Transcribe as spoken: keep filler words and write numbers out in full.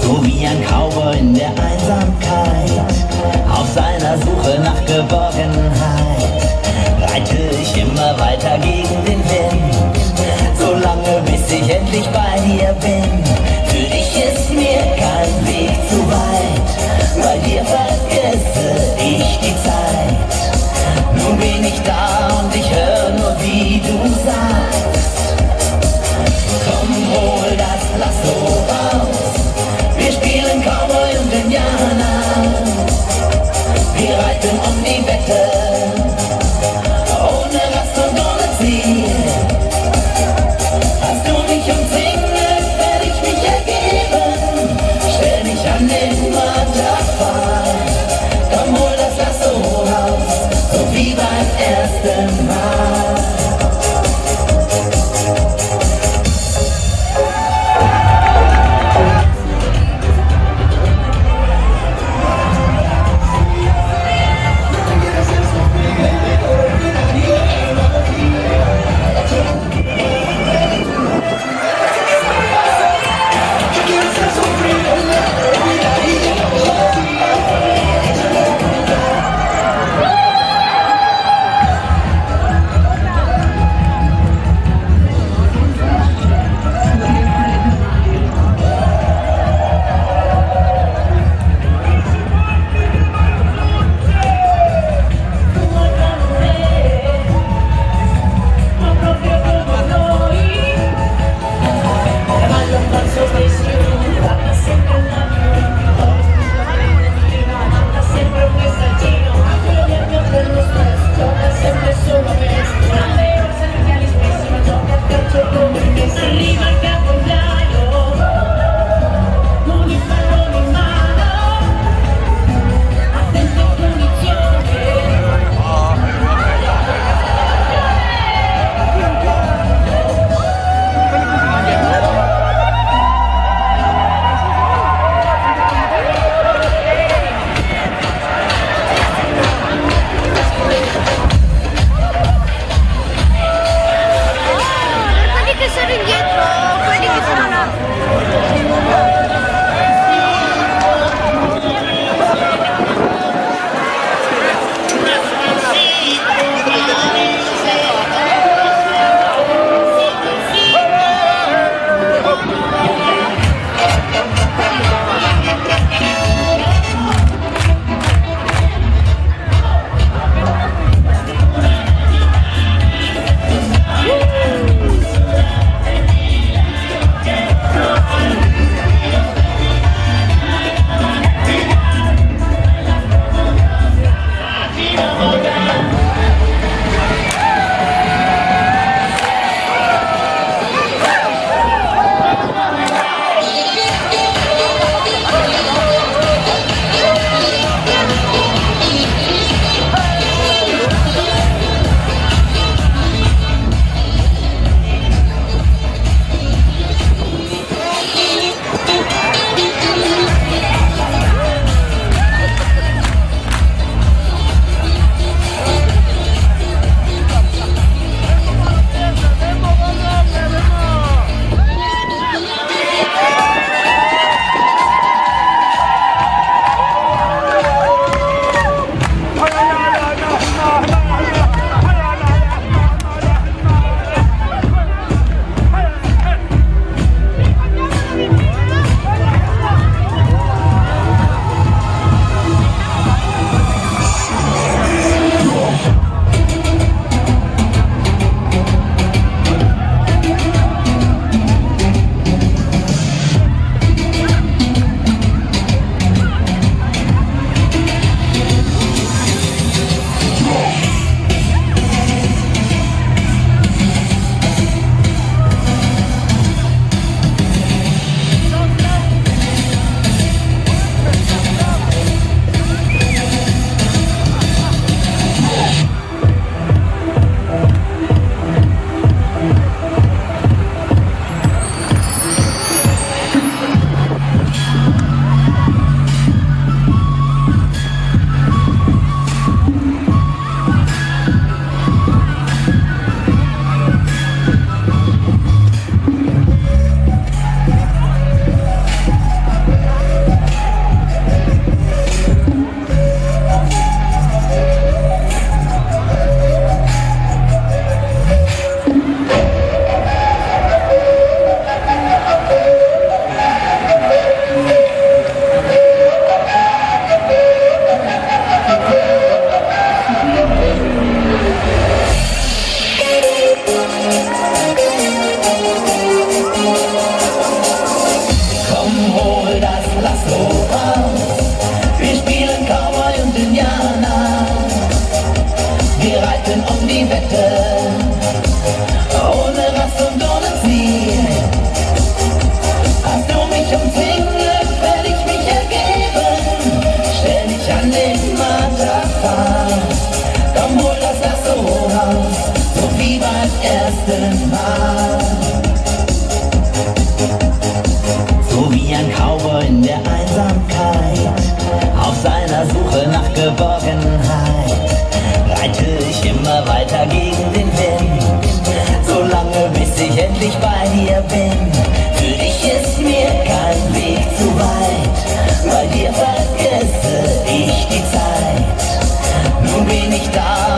So wie ein Cowboy in der Einsamkeit, auf seiner Suche nach Geborgenheit, reite ich immer weiter gegen den Wind, solange bis ich endlich bei dir bin. Für dich ist mir kein Weg zu weit, bei dir vergesse ich die Zeit. Nun bin ich da und ich höre nur, wie du sagst: Komm, hol das Lasso raus. Wir spielen Cowboy und Indianer. Wir reiten um die Wette, ohne Rast und ohne Ziel. Ohne Rast und ohne Ziel. Hast du mich umzingelt, werde ich mich ergeben. Stell dich an den Marterpfahl. Komm, hol das Lasso raus, so wie beim ersten Mal. So wie ein Cowboy in der Einsamkeit, auf seiner Suche nach Geborgenheit, reite ich immer weiter gegen den Wind, solange bis ich endlich bei dir bin. Für dich ist mir kein Weg zu weit, bei dir vergesse ich die Zeit. Nun bin ich da,